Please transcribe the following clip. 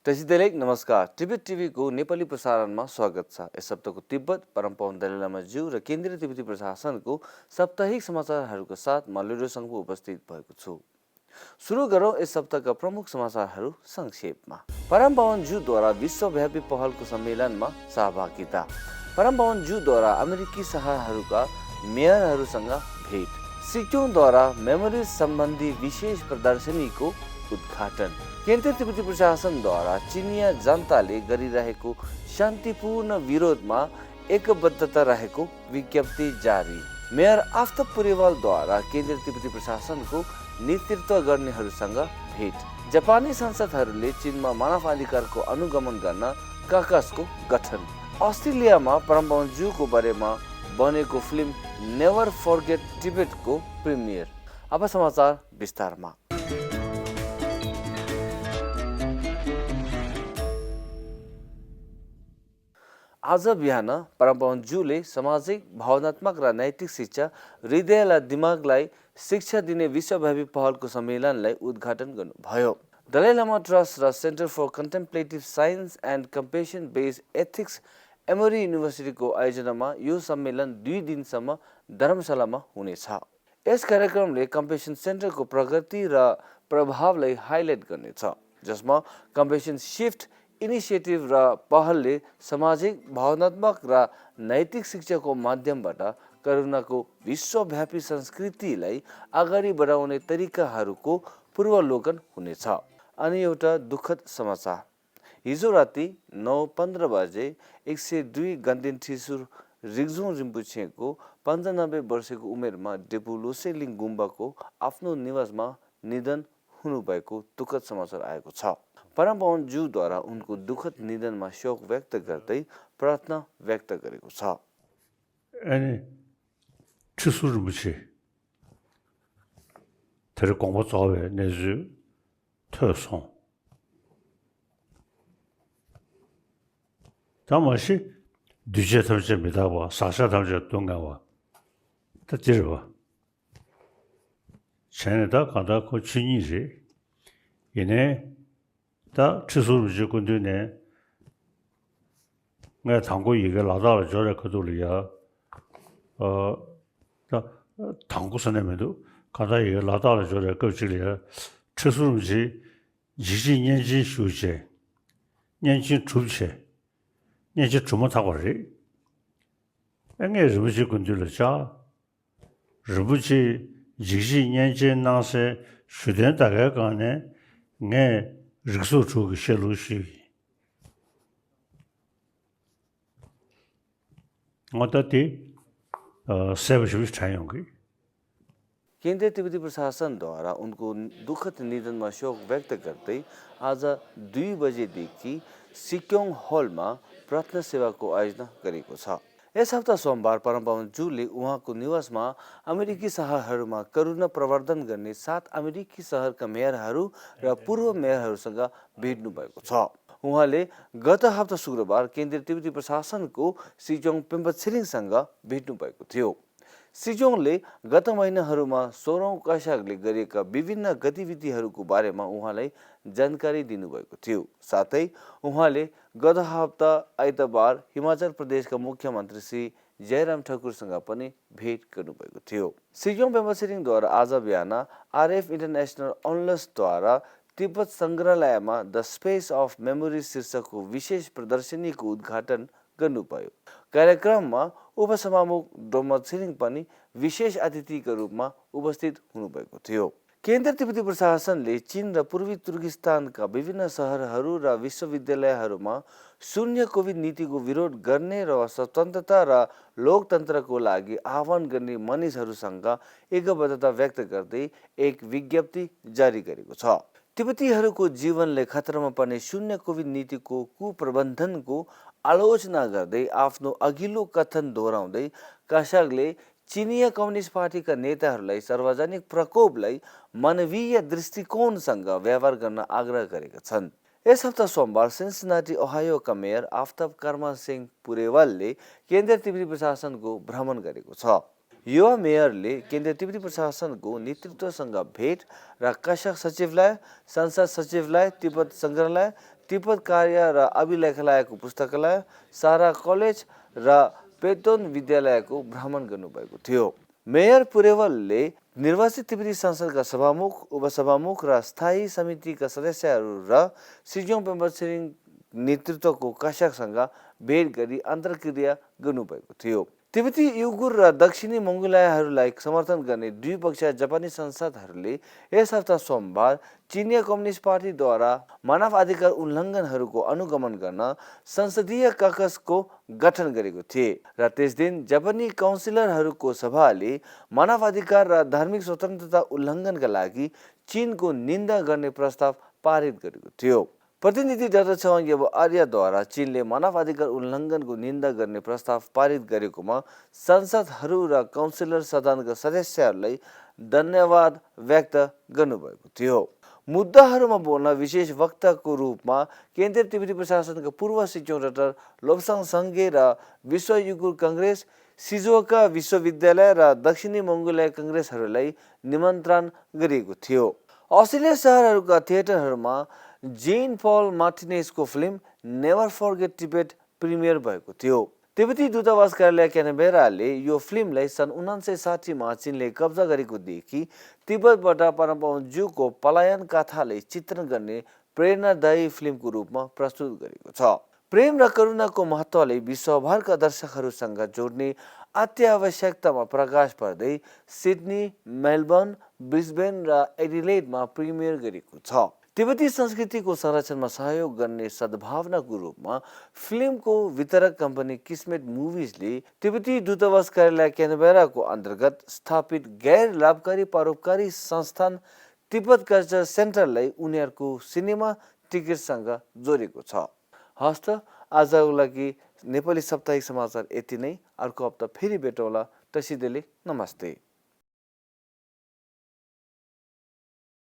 त्यसैले नमस्कार तिब्बत टिभीको नेपाली प्रसारणमा स्वागत छ। यस हप्ताको तिब्बत परमपवन दलाइ ज्यू र केन्द्रीय तिब्बती प्रशासनको साप्ताहिक समाचारहरूको साथ म लिडोसँग उपस्थित भएको छु। सुरु गरौँ यस हप्ताका प्रमुख समाचारहरू संक्षेपमा। परमपवन ज्यूद्वारा विश्वव्यापी पहलको सम्मेलनमा सहभागिता। परमपवन ज्यूद्वारा अमेरिकी शहरहरूका मेयरहरूसँग भेट। सिक्योङद्वारा मेमोरिज सम्बन्धी विशेष प्रदर्शनीको उद्घाटन। केन्द्रीय तिब्बती प्रशासनद्वारा चिनिया जनताले गरिरहेको शान्तिपूर्ण विरोधमा एकबद्धता रहेको विज्ञप्ति जारी। मेयर आफ्ताब पुरेवालद्वारा केन्द्रीय तिब्बती प्रशासनको नेतृत्व गर्नेहरूसँग भेट। जापानी सांसदहरूले चीनमा मानवाधिकारको अनुगमन गर्न काकासको गठन। अस्ट्रेलियामा परमपवन ज्यूको बारेमा बनेको फिल्म नेभर फर्गेट टिबेटको प्रिमियर। अब समाचार विस्तारमा। आज बिहान परमपवन ज्यूले सामाजिक, भावनात्मक र नैतिक शिक्षा, हृदय र दिमागलाई शिक्षा दिने विश्वव्यापी पहलको सम्मेलनलाई उद्घाटन गर्नुभयो। दलाइ लामा ट्रस्ट र centre for contemplative science and compassion based ethics Emory युनिभर्सिटीको आयोजनामा यो सम्मेलन 2 दिनसम्म धर्मशालामा हुनेछ। यस कार्यक्रमले कम्पेसन सेन्टरको प्रगति र प्रभावलाई हाइलाइट गर्नेछ, जसमा कम्पेसन शिफ्ट इनिसिएटिभ र पहलले सामाजिक, भावनात्मक र नैतिक शिक्षाको माध्यमबाट करुणाको विश्वव्यापी संस्कृतिलाई अगाडि बढाउने तरिकाहरूको पूर्वावलोकन हुनेछ। अनि एउटा दुःखद समाचार। हिजो राति 9:15 बजे 102 गन्देन ठिसुर रिग्जोङ रिम्पुछेको 95 वर्षको उमेरमा डेपु लोसेलिङ गुम्बाको आफ्नो निवासमा निधन हुनुभएको दुःखद समाचार आएको छ। परमपवन ज्यूद्वारा उनको दुःखद निधनमा शोक व्यक्त गर्दै प्रार्थना व्यक्त गरेको छ। अनि ठिसुर रिम्पुछे тэр 공부早에 내주特送 다마시 뒤제 탐제 미다와 사샤 탐제 동가와 다지르와 전에다 가다 그 진이지 얘네 다 치수르지 군들네 내가 당고 이게 나다를 저래 그돌이야 다 당구선에도 가다 이게 나다를 저래 그들이야 치수르지 20年진 휴제 년진 주체年纪这么大个人，俺日不去工作了家，日不去20年前那些书店大概讲呢，俺日数出个泄露虚，我到底谁不是采用的？ केन्द्रीय तिब्बती प्रशासनद्वारा उनको दुःखद निधनमा शोक व्यक्त गर्दै आज 2 बजेदेखि सिक्योङ हलमा प्रार्थना सेवाको आयोजना गरेको छ। यस हप्ता सोमबार परमपवन ज्यूले उहाँको निवासमा अमेरिकी शहरहरूमा करुणा प्रवर्धन गर्ने 7 अमेरिकी शहरका मेयरहरू र पूर्व मेयरहरूसँग भेट्नु भएको छ। उहाँले गत हप्ता शुक्रबार केन्द्रीय तिब्बती प्रशासनको सिक्योङ पेम्बा छिरिङसँग भेट्नु भएको थियो। सिक्योङले गत महिनाहरूमा 16औं कक्षाले गरेका विभिन्न गतिविधिहरूको बारेमा उहाँलाई जानकारी दिनुभएको थियो। साथै उहाँले गत हप्ता आइतबार हिमाचल प्रदेशका मुख्यमन्त्री श्री जयराम ठाकुरसँग पनि भेट गर्नुभएको थियो। सिक्योङ पेम्बा छिरिङद्वारा आज बिहान आरएफ इन्टरनेसनल अनलसद्वारा तिब्बत सङ्ग्रहालयमा द स्पेस अफ मेमोरी शीर्षकको विशेष प्रदर्शनीको उद्घाटन गर्नुभयो। कार्यक्रममा उपसभामुख डोमा छिरिङ पनि विशेष अतिथिका रूपमा उपस्थित हुनुभएको थियो। केन्द्रीय तिब्बती प्रशासनले चीन र पूर्वी तुर्किस्तानका विभिन्न शहरहरू र विश्वविद्यालयहरूमा शून्य कोभिड नीतिको विरोध गर्ने र स्वतन्त्रता र लोकतन्त्रको लागि आह्वान गर्ने मानिसहरूसँग एकबद्धता व्यक्त गर्दै एक विज्ञप्ति जारी गरेको छ। तिब्बतीहरूको जीवनले खतरामा पर्ने शून्य कोभिड नीतिको कुप्रबन्धनको आलोचना गर्दै आफ्नो अघिल्लो कथन दोहोऱ्याउँदै कासागले चिनिया कम्युनिस्ट पार्टीका नेताहरूलाई सार्वजनिक प्रकोपलाई मानवीय दृष्टिकोणसँग व्यवहार गर्न आग्रह गरेका छन्। यस हप्ता सोमबार सिन्सिनाटी ओहायोका मेयर आफ्ताब कर्मा सिंह पुरेवालले केन्द्रीय तिब्बती प्रशासनको भ्रमण गरेको छ। युवा मेयरले केन्द्रीय तिब्बती प्रशासनको नेतृत्वसँग भेट र कासाक सचिवालय, संसद सचिवालय, तिब्बत सङ्ग्रहालय, तिब्बत कार्य र अभिलेखालयको पुस्तकालय, सारा कलेज र पेतोन विद्यालयको भ्रमण गर्नुभएको थियो। मेयर पुरेवलले निर्वाचित तिब्बती संसदका सभामुख, उपसभामुख र स्थायी समितिका सदस्यहरू र सिजोङ पेम्बा छिरिङ नेतृत्वको कक्षासँग भेट गरी अन्तर्क्रिया गर्नुभएको थियो। तिब्बती उइगुर र दक्षिणी मङ्गोलियाहरूलाई समर्थन गर्ने द्विपक्षीय जापानी संसदहरूले यस हप्ता सोमबार चिनिया कम्युनिस्ट पार्टीद्वारा मानव अधिकार उल्लङ्घनहरूको अनुगमन गर्न संसदीय कक्षको गठन गरेको थिए र त्यस दिन जापानी काउन्सिलरहरूको सभाले मानव अधिकार र धार्मिक स्वतन्त्रता उल्लङ्घनका लागि चीनको निन्दा गर्ने प्रस्ताव पारित गरेको थियो। प्रतिनिधि डाक्टर छवाङ आर्यद्वारा चीनले मानव अधिकार उल्लङ्घनको निन्दा गर्ने प्रस्ताव पारित गरेकोमा सांसदहरू र काउन्सिलर सदनका सदस्यहरूलाई धन्यवाद व्यक्त गर्नुभएको थियो। मुद्दाहरूमा बोल्न विशेष वक्ताको रूपमा केन्द्रीय तिब्बती प्रशासनका पूर्व सचिव डाक्टर लोब्साङ साङ्गे र विश्व उइगुर कङ्ग्रेस, सिजुओका विश्वविद्यालय र दक्षिणी मङ्गोलिया कङ्ग्रेसहरूलाई निमन्त्रण गरिएको थियो। अस्ट्रेलिया सहरहरूका थिएटरहरूमा जेन पल मार्टिनेजको film never forget Tibet premiere भएको थियो। तिब्बती दूतावास कार्यालय क्यानबेराले यो फिल्मलाई सन् 1960 मा चीनले कब्जा गरेकोदेखि तिब्बतबाट परम्पराजुको पलायन कथालाई चित्रण गर्ने प्रेरणादायी फिल्मको रूपमा प्रस्तुत गरेको छ। प्रेम र करुणाको महत्त्वले विश्वभरका दर्शकहरूसँग जोड्ने अत्यावश्यकतामा प्रकाश पर्दै सिडनी, मेलबर्न, ब्रिस्बेन र एडिलेडमा प्रिमियर गरेको छ। तिब्बती संस्कृतिको संरक्षणमा सहयोग गर्ने सद्भावनाको रूपमा फिल्मको वितरक कम्पनी किस्मेट मुभिजले तिब्बती दूतावास कार्यालय क्यानबेराको अन्तर्गत स्थापित गैर लाभकारी परोपकारी संस्थान तिब्बत कल्चर सेन्टरलाई उनीहरूको सिनेमा टिकटसँग जोडेको छ। हस्त आजको लागि नेपाली साप्ताहिक समाचार यति नै। अर्को हप्ता फेरि भेटौँला। तसिदेले नमस्ते।